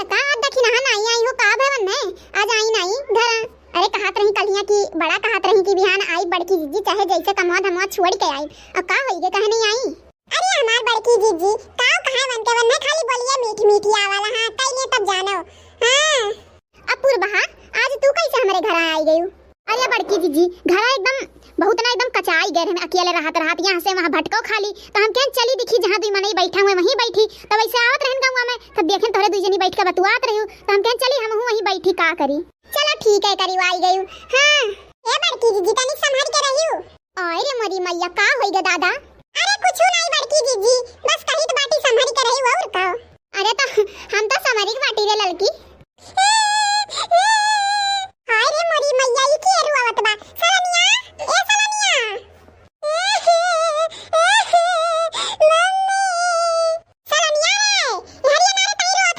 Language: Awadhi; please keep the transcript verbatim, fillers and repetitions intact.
त का आज देखी नहा नाई आई हो, का भवन में आज आई नाई घर? अरे कहत रही कलिया कि बड़ा कहत रही कि बिहान आई बड़की जीजी, चाहे जैसे कमवा धमवा छोड़ के आई। अब का होई गे, कहे नहीं आई? अरे हमार बड़की जीजी, का कहे वन के वन में खाली बोलिए मीठी मीठी आवाला, हाँ, कई ले तब जानो। हाँ। अब पुरबहा, आज तू कैसे हमरे घर आई गयू? अरे बड़की जीजी, घर एकदम बहुत ना एकदम कचाई गए रहन, अकेले रहत रहत यहाँ से वहाँ भटको खाली। तो हम कहन चली दिखी जहाँ दुई मनई बैठा हुए वहीं बैठी। तो वैसे आवत रहन गौवा में, तब देखेन तोहरे दुई जनी बैठ के बतुआत रही। तो हम कहन चली हमहू वहीं बैठी, का करी। चलो ठीक है, करी आई गयू। हाँ। ए बड़की जीजी, तनिक संभर के रहियो। आय रे मोरी मैया, का होई गे दादा? अरे कुछ नहीं बड़की जीजी, बस कहित बाटी संभर के रहियो और का। अरे तो हम तो संभरी के बाटी रे ललकी।